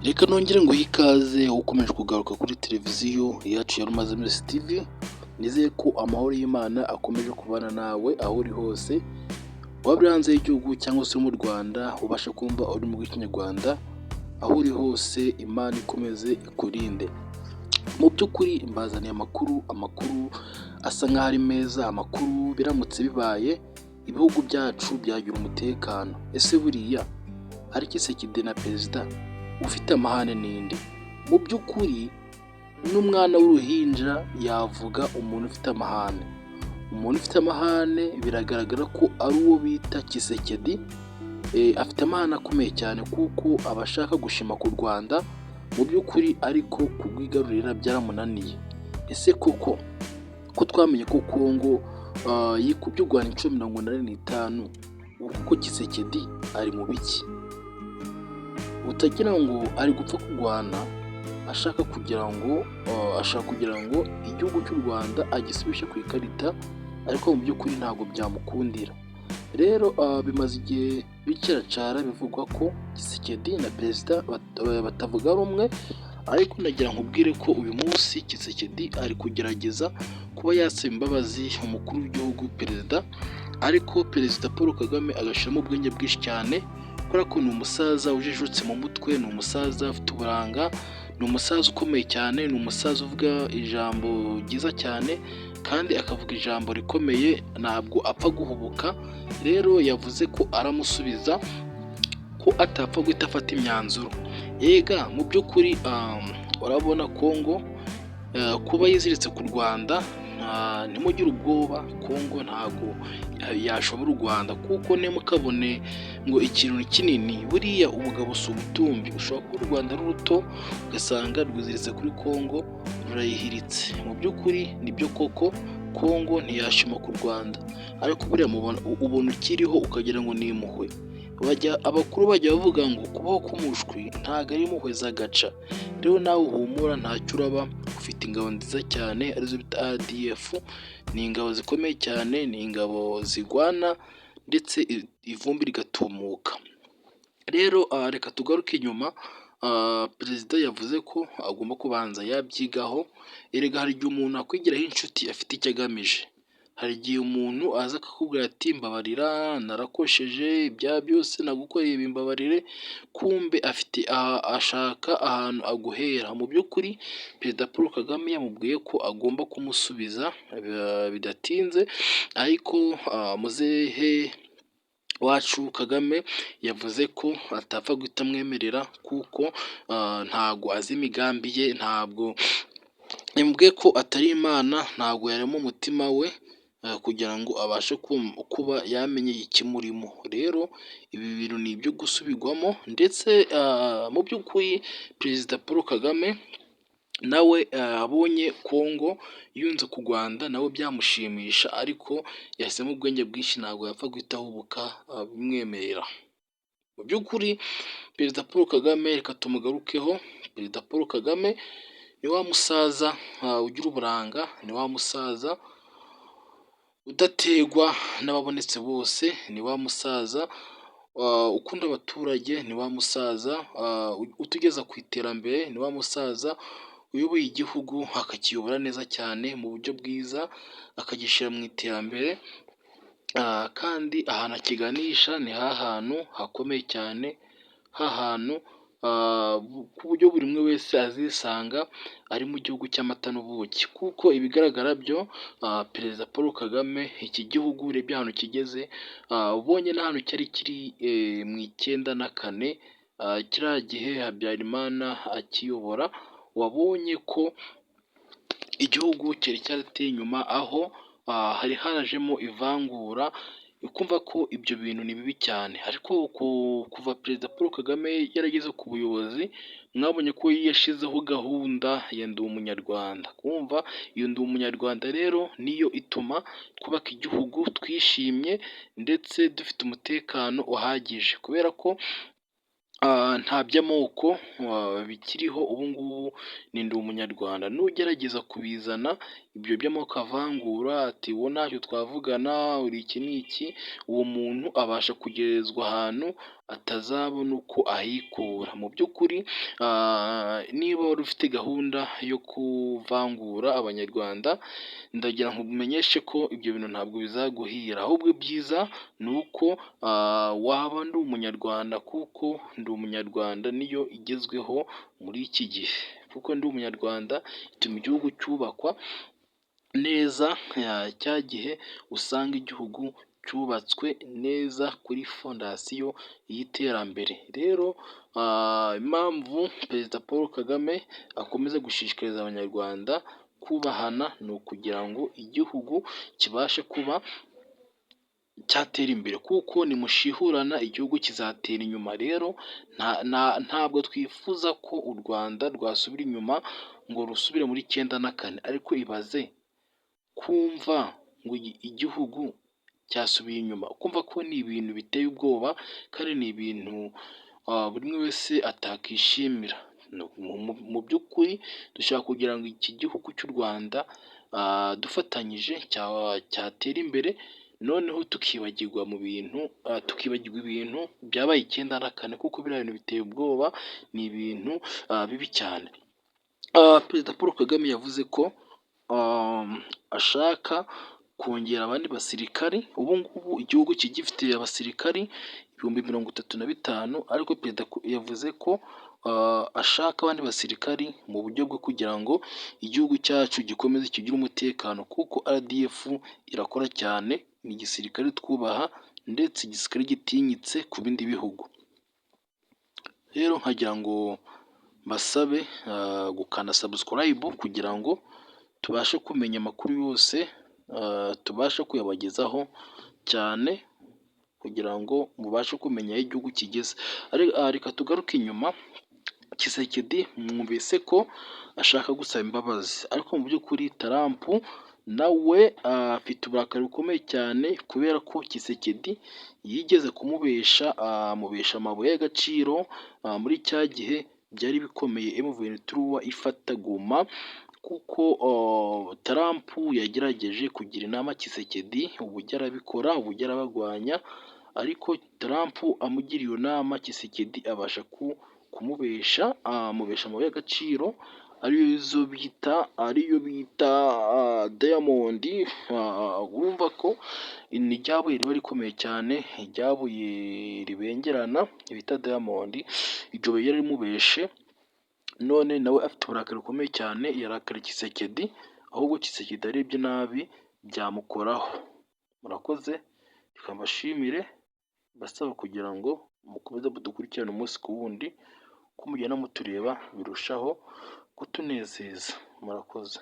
Reka nongere nguhe ikaze ukomeje kugaruka kuri televiziyo yacu ya Rumaze Minsi TV. Nizeye ko amahoro y'Imana akomeje kubana nawe aho uri hose, waba uri hanze y'igihugu cyangwa se mu Rwanda, ubasha kumva ururimi rw'Ikinyarwanda, aho uri hose Imana ikomeze ikurinde. Mu by'ukuri mbazaniye amakuru, amakuru asa nk'aho ari meza, amakuru biramutse bibaye ibihugu byacu byagira umutekano. Ese buriya ari Tshisekedi na perezida ufite amahane ninde? Mu by'ukuri n'umwana w'uruhinja yavuga umuntu ufite amahane. Umuntu ufite amahane biragaragara ko ari uwo bita Tshisekedi, afite amahane akomeye cyane kuko aba ashaka gushima ku Rwanda mu by'ukuri, ariko kurwigarurira byaramunaniye. Ese koko ko twamenye ko Kongo yikubye u Rwanda inshuro 85, ubu koko Tshisekedi ari mu biki? Utagira ngo ari gupfa kurwana ashaka kugira ngo igihugu cy'u Rwanda agisubishe ku ikarita, ariko mu by'ukuri ntabwo byamukundira. Rero bimaze igihe bicaracara bivugwa ko Tshisekedi na perezida batavuga rumwe, ariko nagira nkubwire ko uyu munsi Tshisekedi ari kugerageza kuba yasaba imbabazi umukuru w'igihugu perezida, ariko Perezida Paul Kagame agashyiramo ubwenge bwinshi cyane kubera ko ni umusaza ujijutse mu mutwe, ni umusaza ufite uburanga, ni umusaza ukomeye cyane, ni umusaza uvuga ijambo ryiza cyane kandi akavuga ijambo rikomeye, ntabwo apfa guhubuka. Rero yavuze ko aramusubiza, ko atapfa guhita afata imyanzuro. Yega mu by'ukuri urabona Kongo kuba yiziritse ku Rwanda, ntimugire ubwoba, Kongo ntabwo yashobora u Rwanda, kuko ntimukabone ngo ikintu kinini, buriya ubugabo si ubutumbi. Ushobora kuba u Rwanda ari ruto ugasanga rwiziritse kuri Kongo rurayihiritse. Mu by'ukuri nibyo koko Kongo ntiyashima ku Rwanda, ariko buriya ubona ukiriho ukagira ngo ni impuhwe. Abakuru bajya bavuga ngo kubaho k'umushwi ntabwo ari impuhwe z'agaca. Rero nawe uhumura ntacyo uraba, ufite ingabo nziza cyane arizo bita RDF, ni ingabo zikomeye cyane, ni ingabo zirwana ndetse ivumbi rigatumuka. Rero reka tugaruke inyuma, perezida yavuze ko agomba kubanza yabyigaho. Erega hari igihe umuntu akwigiraho inshuti afite icyo agamije. Hari igihe umuntu aza akakubwira ati: "Mbabarira, narakosheje, ibyaha byose nagukoreye bimbabarire", kumbe afite ashaka ahantu aguhera. Mu by'ukuri Perezida Paul Kagame yamubwiye ko agomba kumusubiza bidatinze, ariko muzehe wacu Kagame yavuze ko atapfa guhita amwemerera kuko ntabwo azi imigambi ye, ntabwo yamubwiye ko atari Imana, ntabwo yarema umutima we kugira ngo abashe kuba yamenye ikimurimo. Rero ibi bintu ni ibyo gusubirwamo, ndetse mu by'ukuri Perezida Paul Kagame nawe abonye Kongo yunze ku Rwanda nawe byamushimisha, ariko yahisemo ubwenge bwinshi, ntabwo yapfa guhita ahubuka abimwemerera. Mu by'ukuri Perezida Paul Kagame, reka tumugarukeho, Perezida Paul Kagame ni wa musaza ugira uburanga, ni wa musaza udategwa n'ababonetse bose, ni wa musaza ukunda abaturage, ni wa musaza utugeza ku iterambere, ni wa musaza uyoboye igihugu akakiyobora neza cyane mu buryo bwiza, akagishyira mu iterambere, kandi ahantu akiganisha ni hantu hakomeye cyane, hantu ku buryo buri umwe wese azisanga ari mu gihugu cy'amata n'ubuki, kuko ibigaragara byo Perezida Paul Kagame iki gihugu urebye ahantu kigeze, ubonye n'ahantu cyari kiri mu 94, kiriya gihe Habyarimana akiyobora, wabonye ko igihugu cyari cyarateye inyuma, aho hari harajemo ivangura, ukumva ko ibyo bintu ni bibi cyane. Ariko kuva Perezida Paul Kagame yarageze ku buyobozi, mwabonye ko yashyizeho gahunda ya Ndi Umunyarwanda. Kumva iyo Ndi Umunyarwanda rero niyo ituma twubaka igihugu twishimye ndetse dufite umutekano uhagije, kubera ko nta by'amoko bikiriho ubu ngubu ni Ndi Umunyarwanda. Nugerageza kubizana ibyo by'amoko avangura, ati wowe ntacyo twavugana, uri iki n'iki, uwo muntu abasha kugerezwa ahantu. atazabona uko ahikura. Mu by'ukuri niba wari ufite gahunda yo kuvangura Abanyarwanda, ndagira ngo nkumenyeshe ko ibyo bintu ntabwo bizaguhira, ahubwo ibyiza ni uko waba Ndi Umunyarwanda, kuko Ndi Umunyarwanda niyo igezweho muri iki gihe, kuko Ndi Umunyarwanda ituma igihugu cyubakwa neza, cya gihe usanga igihugu cyubatswe neza kuri fondasiyo y'iterambere. Rero impamvu Perezida Paul Kagame akomeza gushishikariza Abanyarwanda kubahana ni ukugira ngo igihugu kibashe kuba cyatera imbere, kuko nimushihurana igihugu kizatera inyuma. Rero ntabwo twifuza ko u Rwanda rwasubira inyuma ngo rusubire muri 94, ariko ibaze kumva ngo igihugu cyasubiye inyuma, ukumva ko ni ibintu biteye ubwoba kandi ni ibintu buri umwe wese atakishimira. Mu by'ukuri dushaka kugira ngo iki gihugu cy'u Rwanda dufatanyije cyatera imbere, noneho tukibagirwa mu bintu, tukibagirwa ibintu byabaye 94, kuko biriya bintu biteye ubwoba, ni ibintu bibi cyane. Perezida Paul Kagame yavuze ko ashaka kongera abandi basirikari, ubu ngubu igihugu kigifite abasirikari 35,000, ariko perezida yavuze ko ashaka abandi basirikari mu buryo bwo kugira ngo igihugu cyacu gikomeze kigire umutekano, kuko RDF irakora cyane, ni igisirikare twubaha ndetse igisirikare gitinyitse ku bindi bihugu. Rero nkagira ngo mbasabe gukanda subscribe kugira ngo tubashe kumenya amakuru yose, tubashe kuyabagezaho cyane kugira ngo mubashe kumenya aho igihugu kigeze. Reka tugaruke inyuma, Tshisekedi mwumvise ko ashaka gusaba imbabazi, ariko mu by'ukuri Trump nawe afite uburakari bukomeye cyane kubera ko Tshisekedi yigeze kumubesha, amubesha amabuye y'agaciro muri cya gihe byari bikomeye M23 ifata Goma, kuko Trump yagerageje kugira inama Tshisekedi uburyo arabikora, uburyo arabagwanya, ariko Trump amugiriye iyo nama Tshisekedi abasha kumubesha, amubesha amabuye y'agaciro ariyo bita diamond, urumva ko ni rya buye riba rikomeye cyane, rya buye ribengerana bita diamond, iryo buye yararimubeshe none nawe afite uburakari bukomeye cyane, yarakariye Tshisekedi, ahubwo Tshisekedi arebye nabi byamukoraho. Murakoze, reka mbashimire mbasaba kugira ngo mukomeze mudukurikirane umunsi ku wundi, uko mugenda mutureba birushaho kutunezeza, murakoze.